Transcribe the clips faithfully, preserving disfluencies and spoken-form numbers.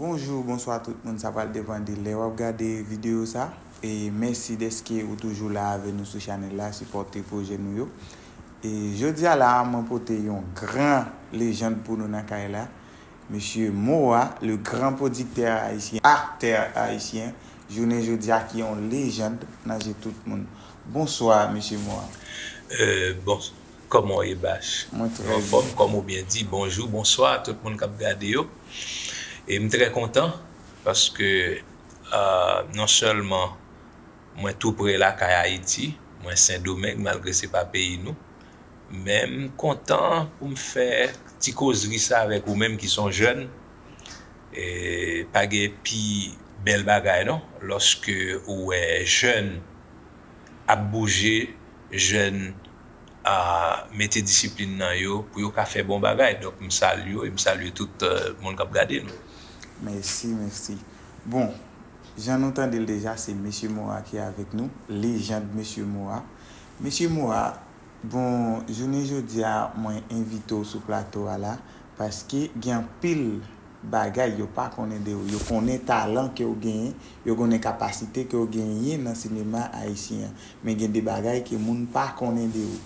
Bonjou, bonswa tout moun, sa pral depann de lè w ap gade videyo sa. E mèsi dèske ou toujou la avè nou sou chanèl la, sipòte pwojè nou yo. E jodi a la, mwen pote yon gran lejand pou nou nan kay la. Mesye Moa, le grand producteur haïtien, acteur haïtien, jounen jodi a ki yon lejand nan je tout moun. Bonswa, mesye Moa. Euh, bon, kòman w ye, Bach? Mwen trè Anfòm, kòm ou byen di, bonjou, bonswa tout moun k ap gade yo. E m trè kontan paske euh, non sèlman mwen tou pre lakay Ayiti, mwen Sendomeng, malgre se pa peyi nou, men m kontan pou m fè ti kozri sa avèk ou menm ki se yon jèn. E pa gen pi bèl bagay non, lòske ou wè jèn ap bouje, jèn a mete disiplin nan yo pou yo ka fè bon bagay. Donk m salye w e m salye tout euh, moun k ap gade nou. Mèsi, mèsi. Bon, jan nou tande l deja, se Mesye Moa ki avèk nou, lejand Mesye Moa. Mesye Moa, bon, jounen jodi a, mwen envite w sou plato a la, paske gen anpil bagay yo pa konnen de ou. Yo konnen talan ke w genyen, yo konnen kapasite ke w genyen nan sinema ayisyen an. Men gen de bagay ke moun pa konnen de ou.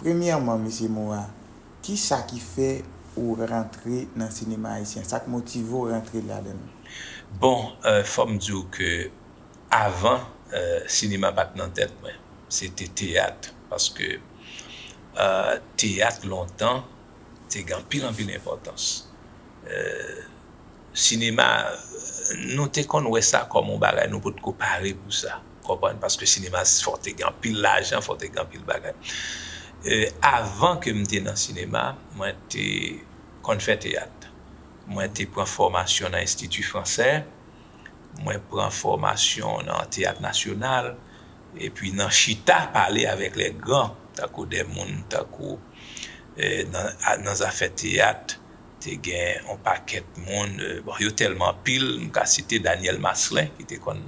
Premyèman, Mesye Moa, kisa ki fè ou rantre nan sinema ayisyen? Sa k motive w rantre ladan l? Bon, euh, fò m di w ke avan, euh, sinema pa t nan tèt mwen. Se te teyat. Paske euh, teyat lontan te gen anpil, anpil enpòtans. Euh, sinema, nou te konn wè sa kòm yon bagay nou potko pare pou sa. Konprann? Paske sinema, fò te gen anpil lajan, fò te gen anpil bagay. Euh, avan ke m te nan sinema, mwen te konn fè teyat. Mwen te pran fòmasyon nan Enstiti Fransè, mwen pran fòmasyon nan Teyat Nasyonal, epi nan chita pale avèk lè gran, tankou de moun, tankou eh, nan, a- nan zafè teyat, te gen yon pakèt moun, eh, bon, yo tèlman anpil, m ka site Daniel Maslin, ki te konn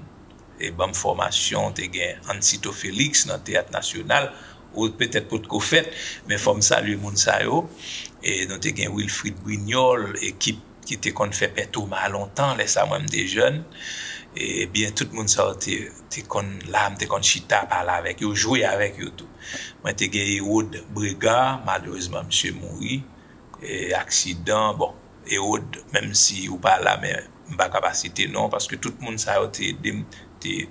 e ban m fòmasyon, te gen Ansito Félix nan Teyat Nasyonal, ou petèt potko fèt, men fò m salye moun sa yo. E nou te gen Wilfrid Brignol, ekip ki te konn fè Pè Toma lontan, lè sa mwen m te jèn. Ebyen, tout moun sa yo te, te konn la, m te konn chita, pale avèk yo, jwe avèk yo tou. Mwen te gen Erod Brega, malerezman, misye mouri. E, aksidan, bon, Erod, menm si ou pa la, men m pa ka pa site non, paske tout moun sa yo te ede m, te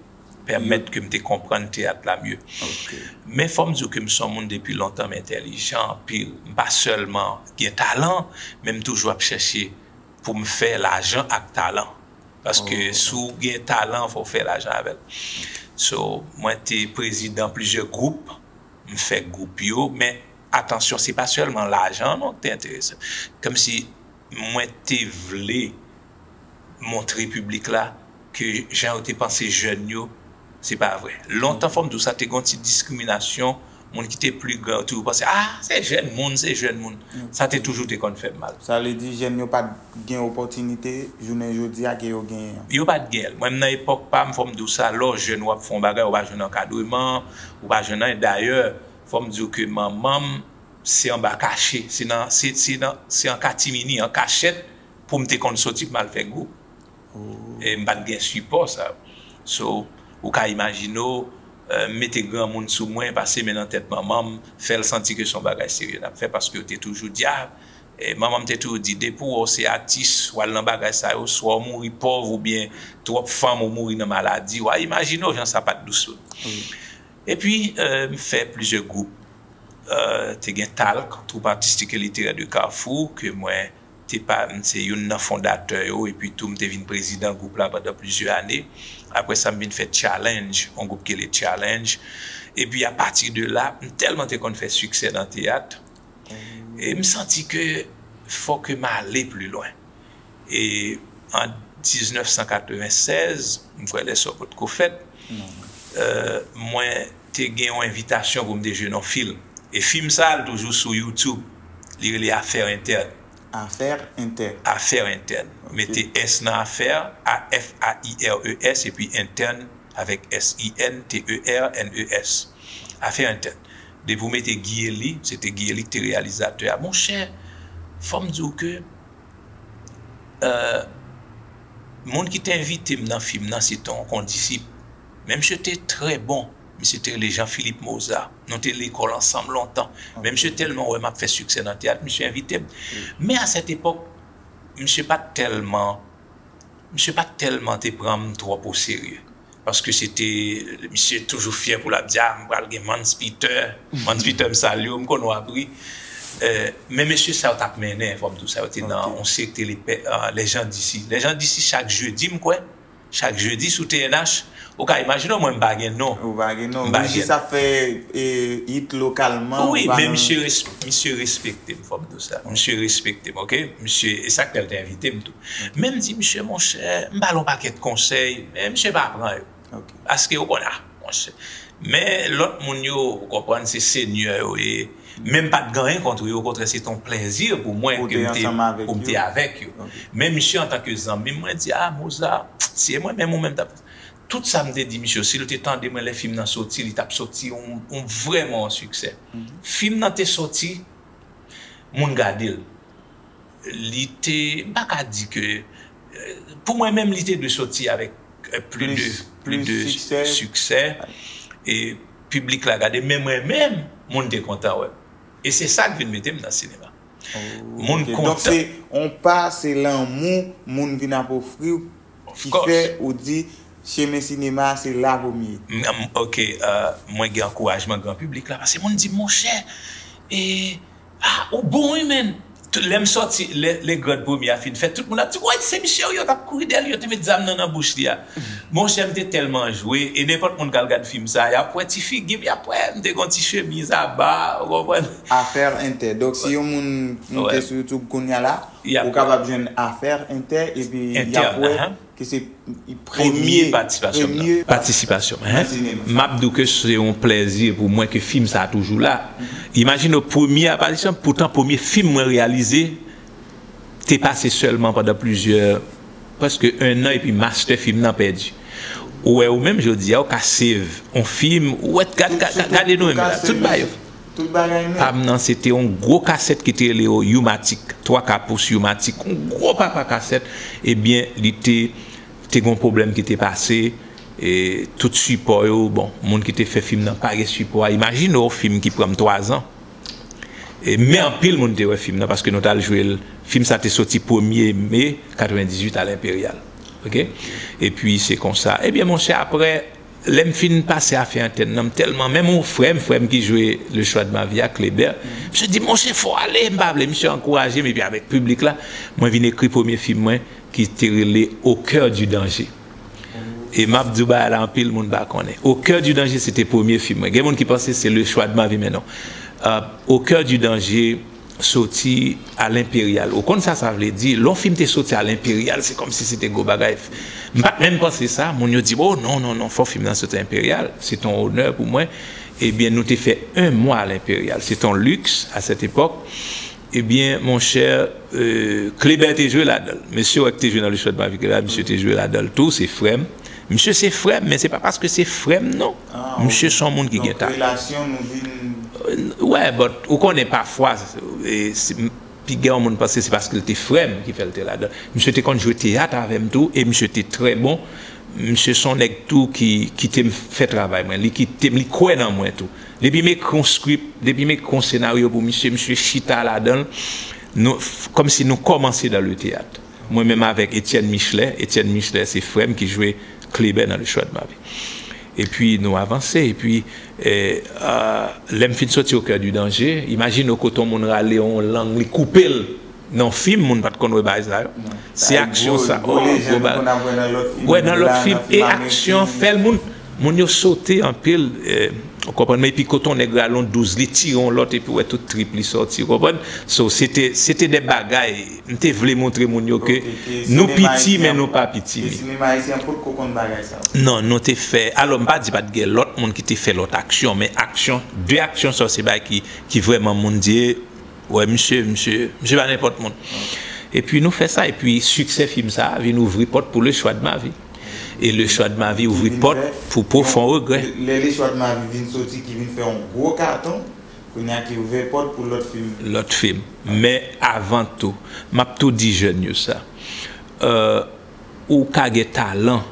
pèmèt ke m te konprann teyat la mye. Ok. Men fò m di w ke m se yon moun depi lontan, m entèlijan anpil. M pa sèlman gen talan, men m toujou ap chèche pou m fè lajan ak talan. Paske Oh. Si w gen talan, fò w fè lajan avè l. So, mwen te prezidan plizyè gwoup, m fè gwoup yo, men atansyon, se pa sèlman lajan non ki te enterese m. Kòmsi mwen te vle montre piblik la ke jan yo te panse jèn yo, se pa vre. Lontan, fò m di w sa, te gen yon ti diskriminasyon, moun ki te pli gran yo toujou panse, ah, se jèn moun, se jèn moun. Sa te toujou te konn fè m mal. Sa vle di jèn yo pa t gen opòtinite jounen jodi a ke yo genyen an? Yo pa t gen l. Mwen menm nan epòk pa m, fò m di w sa, lè w jèn, w ap fè yon bagay, ou pa jwenn ankadreman, ou pa jwenn anyen. Dayè, fò m di w ke manman m, se anba kache, se nan, se, se nan, se an katimini, an kachèt, pou m te konn soti pou m al fè gwoup. E m pa t gen sipò sa. So, ou ka imajine w, euh, m mete granmoun sou mwen, pase men nan tèt manman m, fè l santi ke se yon bagay serye n ap fè, paske yo te toujou di, ah, eh, manman m te toujou di, depi w wè w se atis, w al nan bagay sa yo, swa w mouri pòv oubyen twòp fanm ou mouri nan maladi, w a imajine w jan sa pa t dous pou nou. Epi, euh, m fè plizyè gwoup. Euh, te gen Talk, Troupe Artistique et Littéraire de Carrefour, ke mwen te pa, m se youn nan fondatè yo, epi tou m te vin prezidan gwoup la pandan plizyè ane. Apre sa, m vin fè Challenge, yon gwoup ki rele Challenge. Epi apati de la, m tèlman te konn fè siksè nan teyat, e m santi ke fò ke m ale pli lwen. E an diznèf san katreven sèz, m kwè lè sa w potko fèt, euh, mwen te gen yon envitasyon pou m te jwe nan yon fim. E fim sa a, l toujou sou YouTube. Li rele Afè Entèn. Afè Entèn. Afè Entèn. Mete S nan afè, A F A I R E S, epi entèn avèk S I N T E R N E S. Afè Entèn. Depi w mete Guy Elie, se te Guy Elie ki te reyalizatè a. Monchè, fò m di w ke euh, Moun ki te envite m nan fim nan, se te yon kondisip. Men misye te trè bon. Misye te rele Jean Philippe Mozart. Nou te lekòl ansanm lontan. Men misye tèlman wè m ap fè siksè nan teyat, misye envite m. Men a sèt epòk, misye pa t tèlman, misye pa t tèlman te pran m twòp oserye. Paske se te, misye toujou fyè pou l ap di, a, m pral gen Mans Peter. Mans Peter, m salye w, m konn w ap ri. Eh, men mesye sa yo t ap mennen, fò m di w sa, yo te nan yon seri ki te rele Les gens d'ici. Les gens d'ici, chak jedi, m kwè, chak jedi sou T N H, ou ka imajine w, mwen, m pa gen non. Ou pa gen non. M pa gen. Ou jis ap fè, eh, hit lokalman. Wi, men misye res-, misye respekte m, fò m di w sa. Misye respekte m, oke? Misye, e sa k fè l te envite m tou. Men m di, misye, monchè, m ba l yon pakèt konsèy, men misye pa pran yo. Paske ou konn, a, monchè. Men lòt moun yo, ou konprann, se senyè yo ye. Men m pa t gen anyen kont yo, okontrè, se te yon plèzi pou mwen ke m te, pou m te avèk yo. Men misye, antanke zanmi m, mwen di, a, Mozart, si e mwen menm ou menm t ap. Tout sa m te di misye, si l te tande mwen lè fim nan soti, li t ap soti yon, yon vrèman yon siksè. Fim nan te soti, moun gade l. Li te, m pa ka di ke, eh, pou mwen menm, li te dwe soti avèk, eh, plis de, plis de siksè. E piblik la gade, men mwen menm, moun te kontan wè m. E se sa k vin mete m nan sinema. Moun kontan. Donk se yon pa, se lanmou moun vin ap ofri w ki fè ou di chemen sinema a se la pou m ye. M, m, ok, euh, mwen gen ankourajman gran piblik la, paske moun di, monchè, e, a, ou bon, wi, men. Tout, lè m sòti, lè, lè grand premye a fin fèt, tout moun ap di, woy, se misye wi, yo t ap kouri dèyè l, yo te met zam nan nan bouch li a. Monchè, m te tèlman jwe, e nenpòt moun k al gad fim sa, y ap wè ti figi m, y ap wè m te gen yon ti chemiz aba, ou konprann? Affaires Inter. Donk, si yon moun moute sou YouTube kounye a la, ou kapab jwenn Affaires Inter, epi y ap wè ke se premye patisipasyon m nan. Patisipasyon m, hen. M ap di w ke se yon plèzi pou mwen ke fim sa a toujou la. Imajine w, premye aparisyon, poutan premye fim mwen reyalize te pase sèlman pandan plizyè, prèske en an, epi mastè fim nan pèdi. Ou wè, ou menm jodi a, ou ka save yon fim, ou wè, gad, gad, gade nou menm la, tout bagay. Tout bagay nèt. Pa m nan, se te yon gwo kasèt ki te rele yo U-matic, twa ka pous U-matic, yon gwo papa kasèt. Ebyen, li te, te gen yon pwoblèm ki te pase, e tout sipò yo, bon, moun ki te fè fim nan pa gen sipò a. Imajine w, fim ki pran m twazan. E, men anpil moun te wè fim nan, paske nou t al jwe l. Fim sa te soti premye me katrevendizuit a L'Impérial. Oke? Epi, se konsa. Ebyen, monchè, aprè, lè m fin pase Afè Entèn nan, m tèlman, menm yon frè m, frè m ki jwe Le Choix de ma vie a, Kléber, misye di, monchè, fò w ale, m pa vle, misye ankouraje m, epi avèk piblik la, mwen vin ekri premye fim mwen ki te rele Au cœur du danger. E m ap di w bagay la, anpil moun pa konnen. Au cœur du danger, se te premye fim mwen. Gen moun ki panse se Le Choix de ma vie, men non. Euh, Au cœur du danger, soti a L'Impérial. Ou konn sa sa vle di? Lè yon fim te soti a L'Impérial, se kòmsi se te gwo bagay. M pa t menm panse sa. Moun yo di, oh, non, non, non, fò fim nan soti a L'Impérial. Se te yon onè pou mwen. Ebyen, nou te fè en mwa a L'Impérial. Se te yon liks a sèt epòk. Ebyen, monchè, euh, Kléber te jwe ladan l. Mesye wè ki te jwe nan Le Choix de ma vie, Kléber, misye te jwe ladan l tou, se frè m. Misye se frè m, men se pa paske se frè m, non. Misye se yon moun ki gen talan. Donk, relasyon nou vin. Euh, wè, but ou konnen pafwa, e, si, m, piga yon moun panse se paske l te frè m ki fè l te ladan. Misye te konn jwe teyat avè m tou, e misye te trè bon. Misye se yon nèg tou ki kite m fè travay mwen. Li kite m, li kwè nan mwen tou. Depi m ekri yon script, depi m ekri yon senaryo pou misye, misye chita ladan l. Nou, f-, kòmsi nou kòmanse dans le théâtre. Mwen menm avèk Etienne Michelet. Etienne Michelet, se frè m ki jwe Kléber nan Le Choix de ma vie. Epi nou avanse, epi, eh, ah, lè m fin soti Au cœur du danger, imajine w kote yon moun rale yon lang, li koupe l nan yon fim, moun pa t konn wè bagay sa yo. Se aksyon sa. Oh, gwo bagay. Wè, nan lòt fim, e aksyon fè l, moun, moun yo sote anpil, eh, ou konprann, men epi kote yon nèg rale yon douz, li tire yon lòt, epi w wè tout trip li sòti, ou konprann? So, se te, se te de bagay, m te vle montre moun yo ke nou piti, men nou pa pitimi. Ke sinema ayisyen potko konn bagay sa yo. Non, nou te fè, alò, m pa di pa t gen lòt moun ki te fè lòt aksyon, men aksyon, de aksyon sa yo se bagay ki, ki vrèman moun di, wè, misye, misye, misye pa nenpòt moun. Epi nou fè sa, epi siksè fim sa a vin ouvri pòt pou Le Choix de ma vie. E Le Choix de ma vie ouvri pòt pou Profond Regret. Lè Le Choix de ma vie vin soti, ki vin fè yon gwo katon, kounye a ki ouvè pòt pou lòt fim. Lòt fim. Men avan tou, m ap tou di jèn yo sa. Euh, Ou ka gen talan,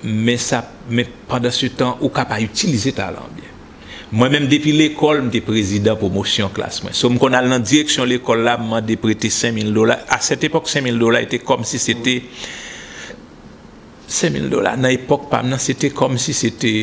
men sa, men pandan se tan, ou ka pa itilize talan an byen. Mwen menm, depi lekòl, m te prezidan pwomosyon klas mwen. So, m konn al nan direksyon lekòl la, m mande prete senk mil dola. A sèt epòk, senk mil dola, e te kòmsi se te senk mil dola. Nan epòk pa m nan, se te kòmsi se te,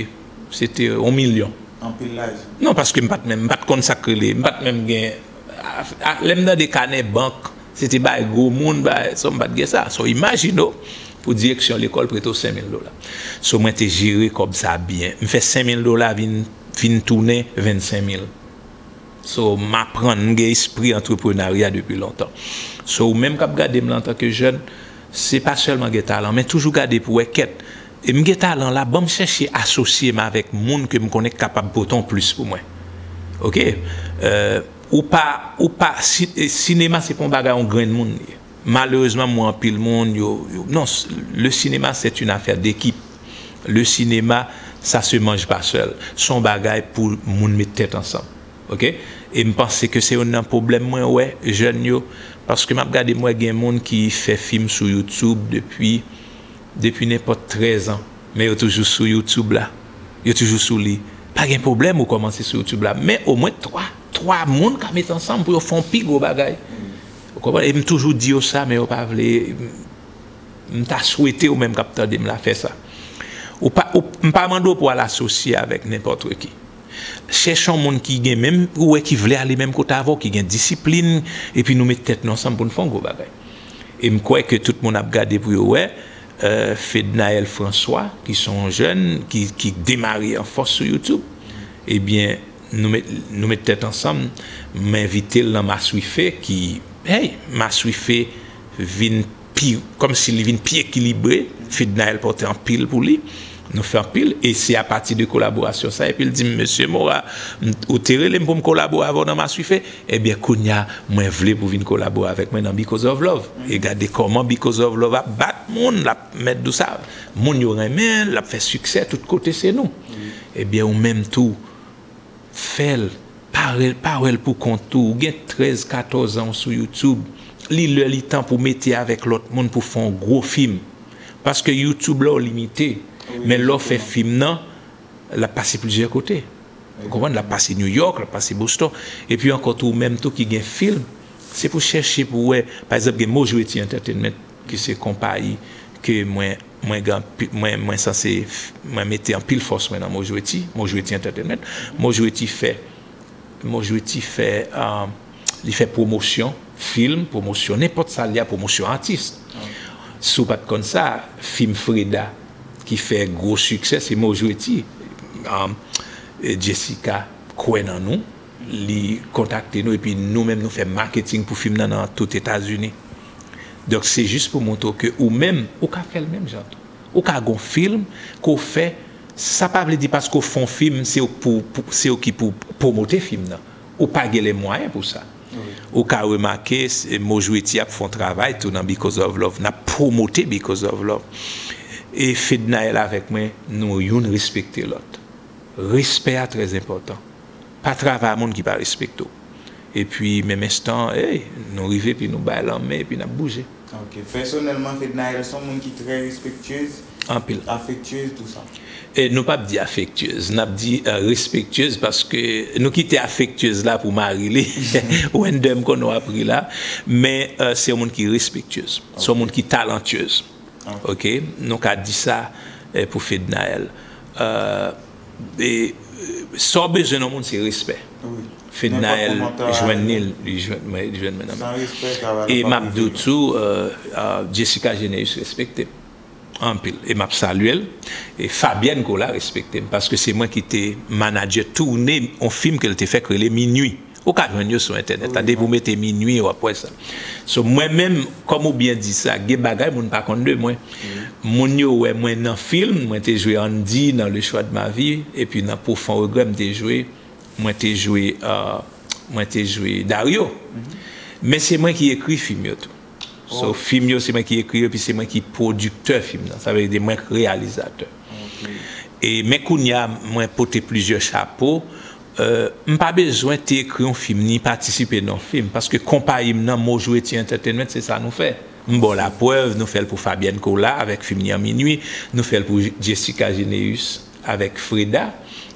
se te yon milyon. Anpil lajan. Non, paske m pa t menm, m pa t konn sa k rele, m pa t menm gen, a, a, lè m tande kanè bank, se te bay gwo moun, bay, so m pa t gen sa. So, imajine w, pou direksyon lekòl prete w senk mil dola. So, mwen te jere kòb sa byen. M fè senk mil dola vin, vin tounen vennsenk mil. So, m aprann, m gen espri antreprenarya depi lontan. So, ou menm k ap gade m la antanke jèn, se pa sèlman gen talan, men toujou gade pou wè kèt. E m gen talan la, ban m chèche asosye m avèk moun ke m konnen k kapab pote yon plis pou mwen. Oke? Euh, ou pa, ou pa, si, e, sinema se pa yon bagay yon grenn moun li ye. Malerezman, m wè anpil moun, yo, yo, non, s-, le cinéma, c'est une affaire d'équipe. Le cinéma, ça se mange pas seul. Se yon bagay pou moun met tèt ansanm. Oke? E m panse ke se youn nan pwoblèm mwen wè jèn yo, paske m ap gade, m wè gen moun ki fè fim sou YouTube depi, depi nenpòt trèz an, men yo toujou sou YouTube la. Yo toujou sou li. Pa gen pwoblèm ou kòmanse sou YouTube la, men omwen twa, twa moun ka met ansanm pou yo fè yon pi gwo bagay. Ou konprann? E m toujou di yo sa, men yo pa vle. M ta swete ou menm k ap tande m la fè sa. Ou pa, ou, m pa mande w pou w al asosye avèk nenpòt ki. Chèche yon moun ki gen menm, ou wè ki vle ale menm kote avè w, ki gen disiplin, epi nou met tèt nou ansanm pou n fè yon gwo bagay. E m kwè ke tout moun ap gade pou yo wè, euh, Fednaelle François, ki se yon jèn ki, ki demare an fòs sou YouTube. Ebyen, nou met, nou met tèt ansanm, m envite l nan Maswife ki, hey, Maswife vin pi, kòmsi li vin pi ekilibre, Fednaelle pote anpil pou li, nou fè anpil, e se apati de kolaborasyon sa, epi l di m, "Mesye Mora, m, ou te rele m pou m kolabore avè w nan Maswife, ebyen, kounye a, mwen vle pou vin kolabore avèk mwen nan Because of Love." E gade kòman Because of Love ap bat moun, l ap mèt di w sa, moun yo renmen l, l ap fè siksè, tout kote se nou. Ebyen, ou menm tou, fè l, pa wè l, pa wè l pou kont ou. Ou gen trèz, katòz an sou YouTube. Li lè, li tan pou mete avèk lòt moun pou fè yon gwo fim. Paske YouTube la w limite. Men lè w fè fim nan, l ap pase plizyè kote. Ou konprann? L ap pase New York, l ap pase Boston. Epi ankò tou, ou menm tou ki gen fim, se pou chèche pou wè, pa egzanp, gen Mojweti Entertainment, ki se konpayi ke mwen, mwen gen anpi-, mwen, mwen sanse f-, mwen mete anpil fòs mwen nan Mojweti, Mojweti Entertainment. Mojweti fè, Mojweti fè, ah, li fè pwomosyon fim, pwomosyon nenpòt sa li a, pwomosyon atis. Si w pa t konn sa, fim Freda ki fè gwo siksè, se Mojweti. Ah, e Jessica kwè nan nou, li kontakte nou, epi nou menm nou fè maketing pou fim nan nan tout Etazini. Donk, se jis pou montre w ke ou menm, ou ka fè l menm jan tou. Ou ka gon fim ke w fè, sa pa vle di paske w fè yon fim, se ou pou, pou, se ou ki pou pwomote fim nan. Ou pa gen lè mwayen pou sa. Ou ka remake, se, Mojweti ap fè yon travay tou nan Because of Love. N ap pwomote Because of Love. E Fednaelle avèk mwen, nou youn respekte lòt. Respè a trè enpòtan. Pa travay a moun ki pa respekte w. Epi, menm enstan, ey, nou rive, epi nou bay lanmen, epi n ap bouje. Ok. Pèsonèlman, Fednaelle se yon moun ki trè respektyez, anpil, afektyez, tou sa. E nou p ap di afektyez, n ap di, eh, respektyez, paske nou kite afektyez la pou mari li. Wender, m konnen w ap ri la, men, eh, se yon moun ki respektyez, se yon moun ki talantyez. Ok. Ok, nou ka di sa, eh, pou Fednaelle. Eh, e, eh, sa w bezwen nan moun, se respè. Wi. Fednaelle jwenn li, li jwenn mwen, li jwenn mwen nan men. San respè, travay la p ap rive lwen. E m ap di w tou, eh, eh, Jessica Généus respekte m anpil. E m ap salye l. E Fabienne Colas respekte m, paske se mwen ki te manadjè toune yon fim ke l te fè k rele Minuit. Ou ka jwenn yo sou entènèt la. Depi w mete Minuit, w ap wè sa. So, mwen menm, kòm ou byen di sa, gen bagay moun pa konn de mwen. Moun yo wè mwen nan fim, mwen te jwe Andy nan Le Choix de ma vie, epi nan Profond Regret, m te jwe, mwen te jwe, euh, mwen te jwe Dario. Men se mwen ki ekri fim yo tou. So, fim yo, se mwen ki ekri yo, epi se mwen ki pwodiktè fim nan. Sa vle di mwen k reyalizatè. Ok. E, men kounye a, mwen pote plizyè chapo. Euh, m pa bezwen te ekri yon fim, ni patisipe nan yon fim, paske konpayi m nan, Mojweti Entertainment, se sa nou fè. M ba w laprèv, nou fè l pou Fabienne Colas avèk Fimnir Minuit, nou fè l pou Jessica Généus avèk Freda,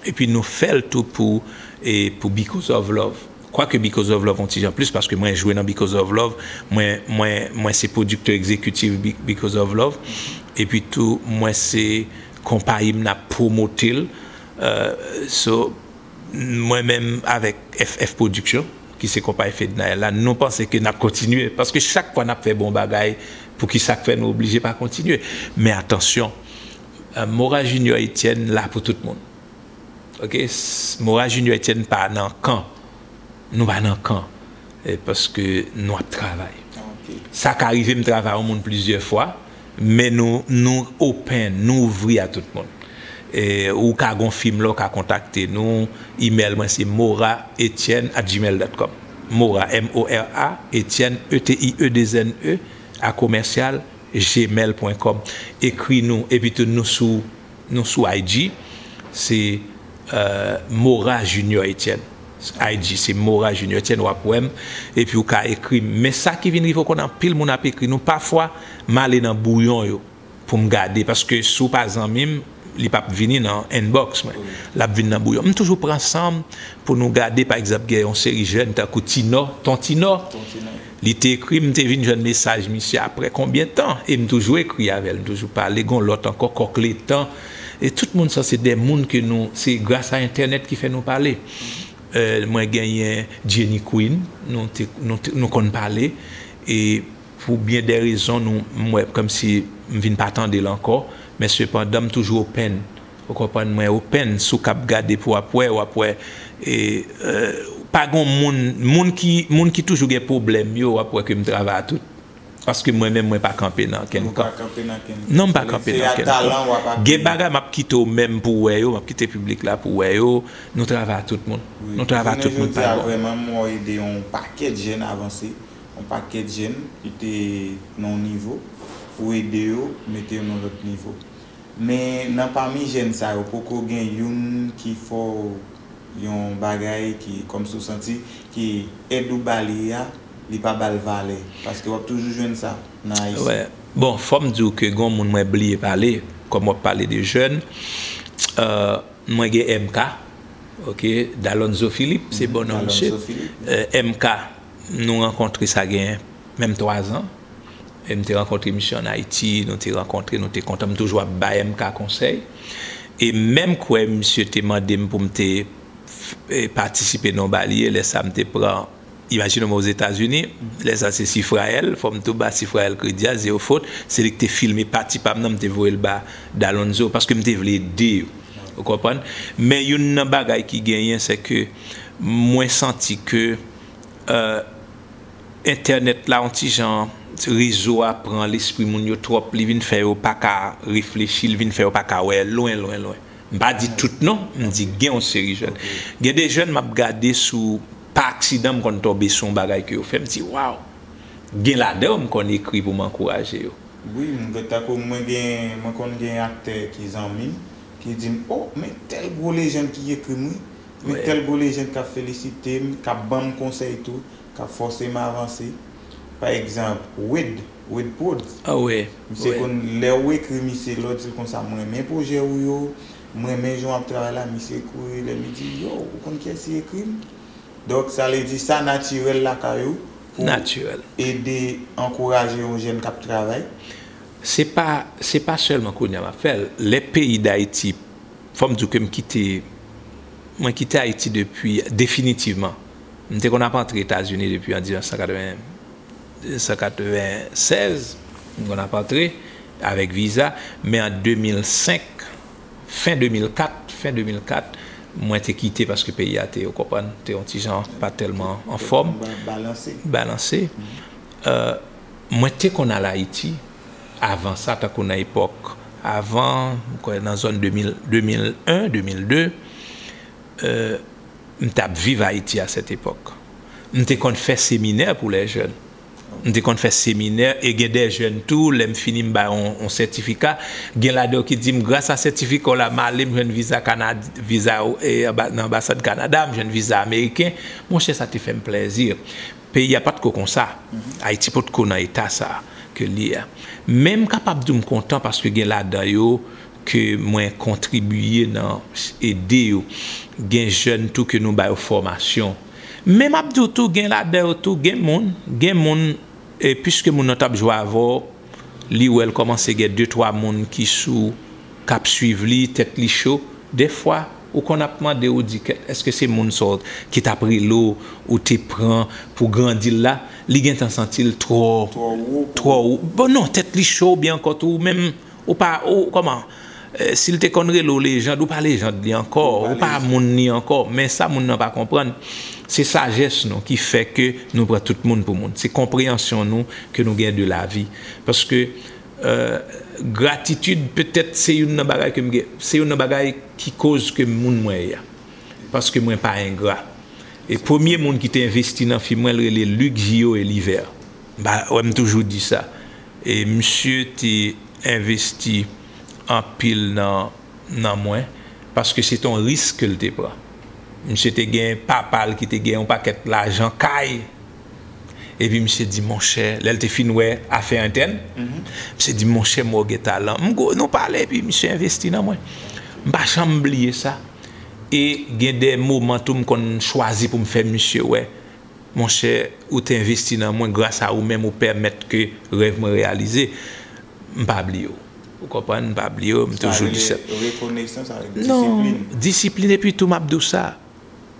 epi nou fè l tou pou, e, pou Because of Love. Kwake Because of Love yon ti jan plis, paske mwen jwe nan Because of Love, mwen, mwen, mwen se pwodiktè egzekitif Bi- Because of Love, epi tou mwen se konpayi m n ap pwomote l. Euh, so, mwen menm avèk F F Production, ki se konpayi Fednaelle la, nou panse ke n ap kontinye. Paske chak fwa n ap fè bon bagay, poukisa k fè nou oblije pa kontinye? Men atansyon, euh, Mora Junior Etienne la pou tout moun. Ok? S- Mora Junior Etienne pa nan kan. Nou pa nan kan. E paske nou ap travay. Ok. Sa ka rive m travay yon moun plizyè fwa, men nou, nou open, nou ouvri a tout moun. E, ou ka gon fim la, ou ka kontakte nou. Email mwen se mora etienne at gmail dot com. Mora, M O R A, Etienne, E T I E deux N E, a commercial gmail point com. Ekri nou, epi tou nou sou, nou sou I G, se, euh, Mora Junior Etienne. I G, se Mora Junior Etienne, w ap wè m, epi w ka ekri m. Men sa ki vin rive, w konn anpil moun ap ekri nou. Pafwa, m ale nan bouyon yo pou m gade, paske si w pa zanmi m, li p ap vini nan inbox mwen. L ap vin nan bouyon. M toujou pran san m pou nou gade, pa egzanp, gen yon seri jèn tankou Tinò, Ton Tinò. Li te ekri m, m te vin jwenn mesaj misye apre konbyen tan, e m toujou ekri avè l, m toujou pale, gon lòt ankò, Kòk Letan. E tout moun sa, se de moun ke nou, se gras a entènèt ki fè nou pale. Euh, mwen genyen Jenny Queen, nou te, nou te, nou konn pale, e pou byen de rezon, nou, m wè kòmsi m vin pa tande l ankò, men sepandan, m toujou open. Ou konprann, mwen open, si w k ap gade pou w ap wè, w ap wè, e, euh, pa gon moun, moun ki, moun ki toujou gen pwoblèm yo, w ap wè ke m travay a tout. Paske mwen menm, mwen pa kanpe nan kenn kan. Non, m pa kanpe nan kenn kan. Gen bagay m ap kite w menm pou w wè yo, m ap kite piblik la pou w wè yo. Nou travay a tout moun. Nou travay a tout moun, pa gon. Jounen jodi a, vrèman, m wè w ede yon pakèt jèn avanse, yon pakèt jèn ki te nan yon nivo, ou ede yo mete yo nan lòt nivo. Men nan pami jèn sa yo, poko gen youn ki fè w yon bagay ki, kòmsi w santi, ki èd ou ba li a, li pa ba l valè. Paske w ap toujou jwenn sa nan Ayisyen. Bon, fò m di w ke gon moun mwen bliye pale, kòm w ap pale de jèn, euh, mwen gen M K, ok, Dalonzo Philippe, se bonnonm misye. Euh, M K, nou rankontre sa gen menm twa zan. E m te rankontre misye ann Ayiti, nou te rankontre, nou te kontan. M toujou ap bay M K konsèy. E menm kwè misye te mande m pou m te f- e, patisipe nan yon balye, lè sa m te pran, imajine w mwen Ozetazini, lè sa se Sifrael, fò m tou ba Sifrael kredi a, zewo fot, se li ki te filme pati pa m nan, m te voye l ba Dalonzo, paske m te vle ede yo. Ou konprann? Men youn nan bagay ki genyen, se ke mwen santi ke, euh, entènèt la, yon ti jan, rezo a pran lespri moun yo twòp, li vin fè yo pa ka reflechi, li vin fè yo pa ka wè lwen, lwen, lwen. M pa di tout non, m di gen yon seri jèn. Gen de jèn m ap gade sou, pa aksidan m konn tonbe sou yon bagay ke yo fè, m di, waw, gen ladan yo m konn ekri pou m ankouraje yo. Wi, m gen, tankou mwen gen, mwen konn gen aktè ki zanmi m, ki di m, o, men tèl gwo lejand ki ekri m, wi. Men tèl gwo lejand k ap felisite m, k ap ban m konsèy tou, k ap fòse m avanse. Pa egzanp, Wade, Wade Prod. Ah wi. Misye konn, lè ou ekri misye, lè w di l konsa, "M renmen pwojè ou yo, m renmen jan w ap travay la," misye kouri lè m di, "Yo, ou konn kiyès ki ekri m?" Donk, sa vle di sa natirèl lakay ou pou ede ankouraje yon jèn k ap travay? Se pa, se pa sèlman kounye a m ap fè l. Lè peyi Dayiti, fò m di w ke m kite, mwen kite Ayiti depi, definitivman. M te konn ap antre Etazini depi an mil nèf san katreven, san katreven sèz, m konn ap antre avèk viza, men an de mil senk, fen de mil kat, fen de mil kat, mwen te kite paske peyi a te, ou konprann, te yon ti jan pa tèlman anfòm, balanse. Euh, mwen te konn al Ayiti avan sa, tankou nan epòk, avan, m kwè nan zòn de mil, de mil en, de mil de, euh, m t ap viv Ayiti a sèt epòk. M te konn fè seminè pou lè jèn. M te konn fè seminè, e gen de jèn tou, lè m fini, m ba yo yon, yon sètifika. Gen ladan yo ki di m, "Gras a sètifika w la, m ale, m jwenn viza Kanad-, viza, e, anba-, nan anbasad Kanada, m jwenn viza ameriken." Monchè, sa te fè m plèzi. Peyi a pa t ko konsa. Ayiti potko nan eta sa. ke l ye a. Men m kapab di w m kontan paske gen ladan yo ke mwen kontribiye nan ede yo. Gen jèn tou ke nou ba yo fòmasyon. Men m ap di w tou, gen ladan yo tou, gen moun, gen moun, e piske moun nan t ap jwe avè w, li wè l kòmanse gen de twa moun ki sou, k ap swiv li, tèt li cho. Dèfwa, ou konn ap mande, ou di, "Kèt, èske se moun sa w ki t ap rele w, ou te pran pou grandi l la?" Li gentan santi l twò, twò wo. Bon, non, tèt li cho, oubyen ankò tou, ou menm, ou pa, ou, kòman? Eh, si l te konn rele w lejand, ou pa lejand li ankò, ou pa moun li ankò. Men sa moun nan pa konprann, se sajès nou ki fè ke nou pran tout moun pou moun. Se konpreyansyon nou ke nou gen de lavi. Paske, eh, gratitid, petèt, se youn nan bagay ke m gen, se youn nan bagay ki koz ke m moun mwen ye a. Paske mwen pa engra. E premye moun ki te envesti nan fi mwen, l rele Luc Gio Eliver. M pa, wè, m toujou di sa. E misye te envesti anpil nan, nan mwen, paske se te yon risk ke l te pran. Misye te gen papa l ki te gen yon pakèt lajan, kay. Epi misye di, "Monchè," lè l te fin wè afè entèn, misye di, "Monchè, m wè w gen talan." M go-, nou pale, epi misye envesti nan mwen. M pa janm bliye sa. E gen de moman tou m konn chwazi pou m fè misye wè, "Monchè, ou te envesti nan mwen, gras a ou menm, ou pèmèt ke rèv mwen reyalize." M pa bliye w. Ou konprann? M pa bliye w, m toujou di sa. Rekonesans avèk disiplin. Non, disiplin, epi tou, m ap di w sa.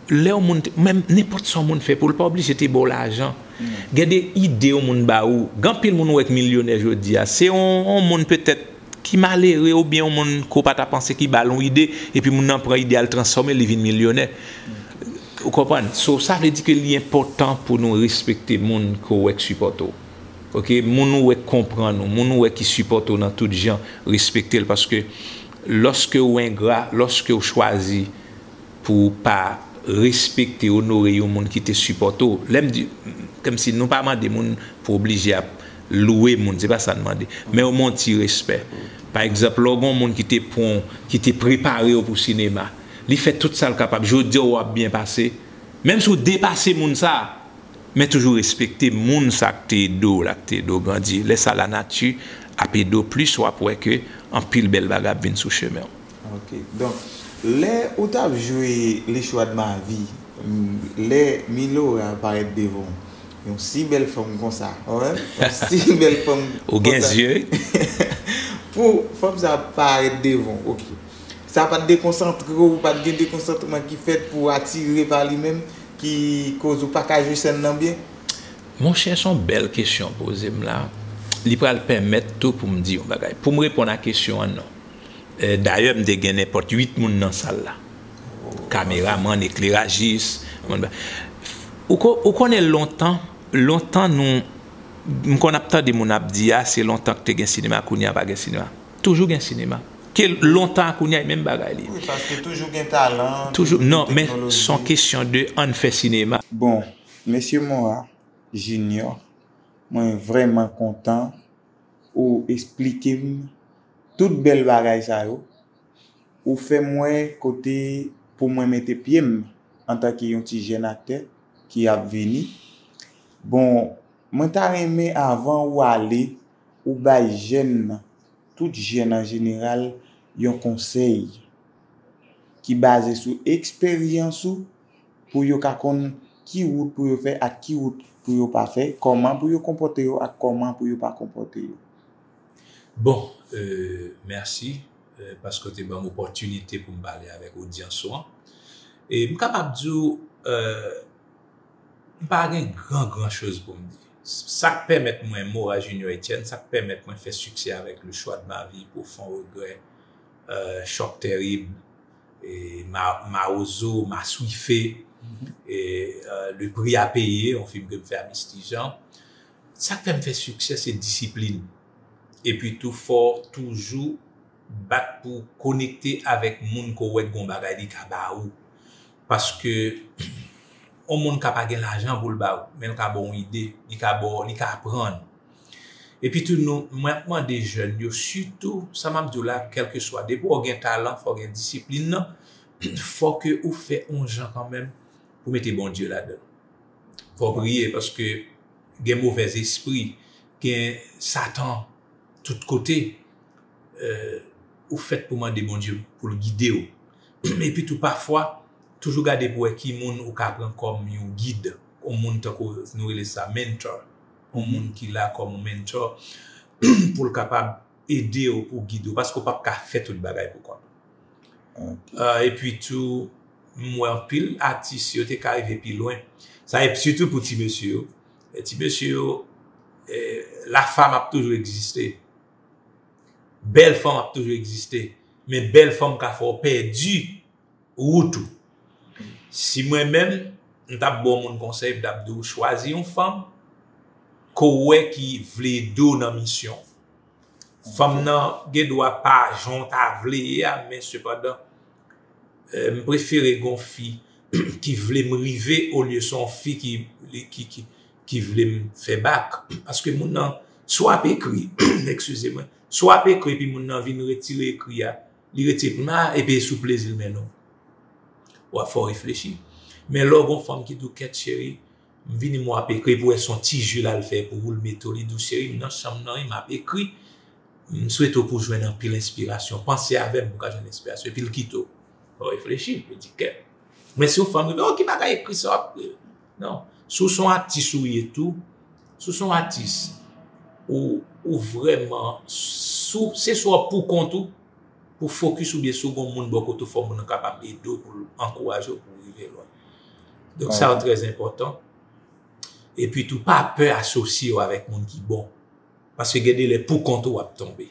Lè yon moun, menm nenpòt sa yon moun fè pou l, pa oblije te ba w lajan. Gen de ide yon moun ba ou. Gen anpil moun ou wè k milyonè jodi a. Se yon, yon moun petèt ki malere oubyen yon moun ke w pa ta panse ki ba l yon ide, epi moun nan pran ide a, l transfòme l, li vin milyonè. Ou konprann? So, sa vle di ke li enpòtan pou nou respekte moun ke w wè k sipòte w. Oke? Moun ou wè k konprann ou, moun ou wè ki sipòte w nan tout jan, respekte l. Paske lòske w engra, lòske w chwazi pou w pa respekte, onore yon moun ki te sipòte w. Lè m di, kòmsi nou pa mande moun pou oblije ap lwe moun, se pa sa n mande. Men yo mande yon ti respè. Pa egzanp, lè w gen yon moun ki te pran, ki te prepare w pou sinema, li fè tout sa l kapab, jodi a w ap byen pase. Menm si w depase moun sa a, men toujou respekte moun sa k te ede w la, k te ede w grandi. Lè sa lanati ap ede w plis, w ap wè ke anpil bèl bagay ap vin sou chemen w. Ok. Donk, lè ou t ap jwe Le Choix de ma vie, lè Milora parèt devan w, yon si bèl fanm konsa, wè, yon si bèl fanm konsa. Ou gen zye. Pou fanm sa parèt devan w, ok. Sa pa t dekonsantre w, ou pa t gen dekonsantman ki fèt pou w atire pa li menm, ki koz ou pa ka jwe sèn nan byen? Monchè, se yon bèl kesyon w poze m la. Li pral pèmèt tou pou m di yon bagay. Pou m reponn a kesyon an, non. Eh, dayè, m te gen nenpòt uit moun nan sal la. Kameramann, eklerajis, moun ba-, ou ko-, ou konnen lontan, lontan nou, m konn ap tande moun ap di, "A, se lontan k te gen sinema, kounye a pa gen sinema." Toujou gen sinema. Ke lontan a kounye a, e menm bagay li ye. Wi, paske toujou gen talan, toujou, toujou gen teknoloji. Non, men se yon kesyon de ann fè sinema. Bon, mesye Mora Junior, mwen vrèman kontan ou esplike m tout bèl bagay sa yo. Ou fè m wè kote pou mwen mete pye m antanke yon ti jèn aktè ki ap vini. Bon, mwen ta renmen avan ou ale, ou bay jèn nan, tout jèn an jeneral, yon konsèy ki baze sou eksperyans ou pou yo ka konn ki wout pou yo fè ak ki wout pou yo pa fè, kòman pou yo konpòte yo ak kòman pou yo pa konpòte yo. Bon, euh, mèsi, euh, paske w te ban m opòtinite pou m pale avèk odyans ou an. E m kapab di w, euh, m pa gen gran, gran choz pou m di. Sa k pèmèt mwen, Mora Junior Etienne, sa k pèmèt mwen fè siksè avèk Le Choix de ma vie, Profond regret, euh, Choc terrible, e Ma-, Mawozo, Maswife, e, euh, Le prix à payer, yon fim ke m fè a Misty Jean. Sa k fè m fè siksè, se disiplin. Epi tou, fò w toujou bat pou konekte avèk moun ke w wè k gon bagay li ka ba ou. Paske yon moun ka pa gen lajan pou l ba ou, men l ka ba w yon ide, li ka ba w, li ka aprann. Epi tou, nou, mwen ap mande jèn yo, sitou, sa m ap di w la, kèlkeswa, depi w gen talan, fò w gen disiplin nan, fò ke ou fè yon jan kanmenm pou mete Bondye ladan l. Fò w priye, paske gen movèzespri, Gen Satan tout kote. Euh, ou fèt pou mande Bondye pou l gide w. Epi tou pafwa, toujou gade pou wè ki moun ou ka pran kòm yon gid, yon moun tankou nou rele sa mentor, yon moun ki la kòm yon mentor pou l kapab ede w, pou gide w, paske w p ap ka fè tout bagay pou kont ou. Euh, epi tou, m wè anpil atis yo te ka rive pi lwen. Sa e sitou pou ti mesye yo. E ti mesye yo, eh, lafanm ap toujou egziste. Bèl fanm ap toujou egziste. Men bèl fanm ka fè w pèdi wout ou. Si mwen menm, m t ap ba w moun konsèy, m t ap di w chwazi yon fanm ke w wè ki vle ede w nan misyon. Fanm nan gen dwa pa jan w ta vle ye a, men sepandan, eh, m prefere gon fi ki vle m rive olye se yon fi ki, ki, ki, ki vle m fè bak. Paske moun nan, si w ap ekri, eskize mwen, si w ap ekri epi moun nan vin retire ekri a, li retire ekri a, epi e sou plezi l mennen w. W ap fè w reflechi. Men lè w gon fanm ki di w kèt cheri, m vini m w ap ekri, epi w wè se yon ti je l al fè pou ou, l mete w, li di w cheri, m nan chanm nan wi, m ap ekri. M swete w pou w jwenn anpil enspirasyon. Panse avè m pou w ka jwenn enspirasyon. Epi l kite w. Fò w reflechi, w di kè. Men si w fanm, oh, ki bagay ekri sa w ap. Non. Si w se yon atis ou ye tou, si w se yon atis, ou, ou vrèman, si w, se swa pou kont ou, pou fokis oubyen si w gon moun bò kote w, fò moun nan kapab ede w pou l ankouraje w pou w rive lwen. Donk sa yo trè enpòtan. Epi tou, pa pè asosye w avèk moun ki bon. Paske gen de lè pou kont ou w ap tonbe.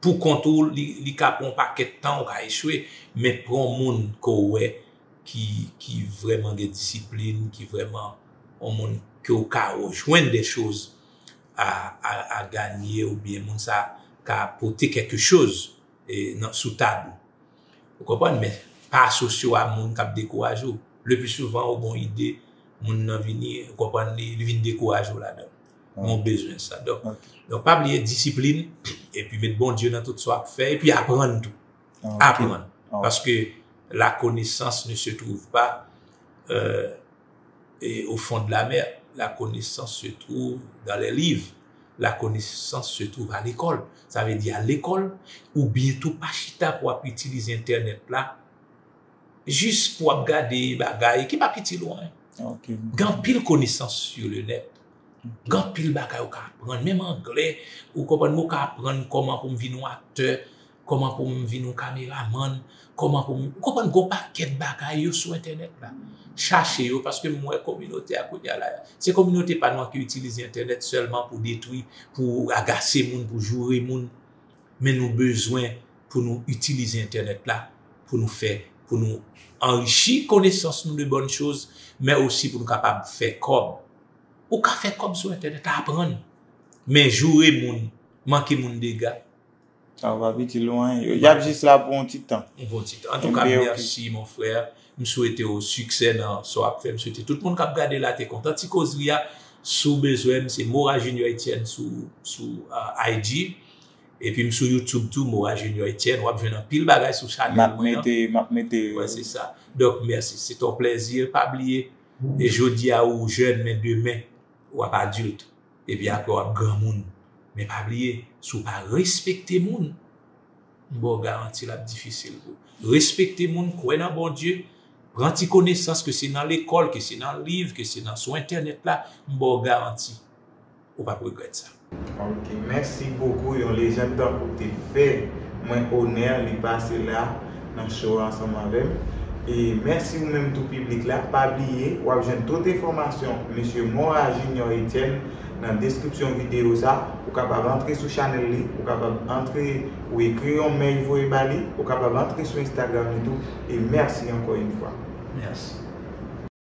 Pou kont ou, li, li ka pran yon pakèt tan, ou ka echwe, men pran yon moun ke w wè ki, ki vrèman gen disiplin, ki vrèman yon moun ke w ka rejwenn de choz a, a, a ganye, oubyen moun sa ka pote kèk choz, e, nan, sou tab ou. Ou konprann? Men pa asosye w a moun k ap dekouraje w. Le pli souvan, ou gon ide, moun nan vini, ou konprann, li, li vin dekouraje w ladan l. Men w bezwen sa. Donk, donk pa bliye disiplin, epi met Bondye nan tout sa w ap fè, epi aprann tou. Aprann. Paske la connaissance ne se trouve pas, euh, et au fond de la mer, la connaissance se trouve dans les livres, la connaissance se trouve à l'école. Sa vle di al lekòl, oubyen tou pa chita pou w ap itilize entènèt la, jis pou w ap gade bagay ki p ap itil ou anyen. Gen anpil konesans sur le net. Gen anpil bagay ou ka aprann, menm anglè, ou konprann, ou ka aprann kòman pou m vin yon aktè, kòman pou m vin yon kameramann, kòman pou m, ou konprann, gon pakèt bagay yo sou entènèt la. Chache yo, paske m wè kominote a kounye a la, se kominote pa nou an ki itilize entènèt sèlman pou detwi, pou agase moun, pou joure moun. Men nou bezwen pou nou itilize entènèt la, pou nou fè, pou nou anrichi konesans nou de bòn choz, men osi pou nou kapab fè kòb. Ou ka fè kòb sou entènèt la, aprann. Men joure moun, manke moun dega. Sa va piti lwen. Y ap jis la pou yon ti tan. Yon bon ti tan. Antouka, mèsi, mon frè. M swete w siksè nan sa w ap fè. M swete tout moun k ap gade la te kontan ti kozri a. Si w bezwen m, se Mora Junior Etienne sou, sou, ah, I G. Epi m sou YouTube tou, Mora Junior Etienne. W ap jwenn anpil bagay sou chanèl mwen an. M ap mete, m ap mete. Wè, se sa. Donk, mèsi. Se te yon plèzi. Pa bliye, e jodi a ou jèn, men demen, w ap adilt. Epi apre w ap granmoun. Men pa bliye, si w pa respekte moun, m ba w garanti l ap difisil pou w. Respekte moun, kwè nan Bondye, pran ti konesans, ke se nan lekòl, ke se nan liv, ke se nan sou entènèt la, m ba w garanti, ou p ap regrèt sa. Ok, mèsi bokou. Yon lejann tankou w te fè mwen onè li pase la nan show ansanm avè m. E mèsi ou menm tou piblik la. Pa bliye, w ap jwenn tout enfòmasyon mesye Mora Junior Etienne nan deskripsyon videyo sa. Ou kapab antre sou chanèl li, ou kapab antre, ou ekri yon mail voye ba li, ou kapab antre sou Instagram li tou. E mèsi ankò yon fwa. Mèsi.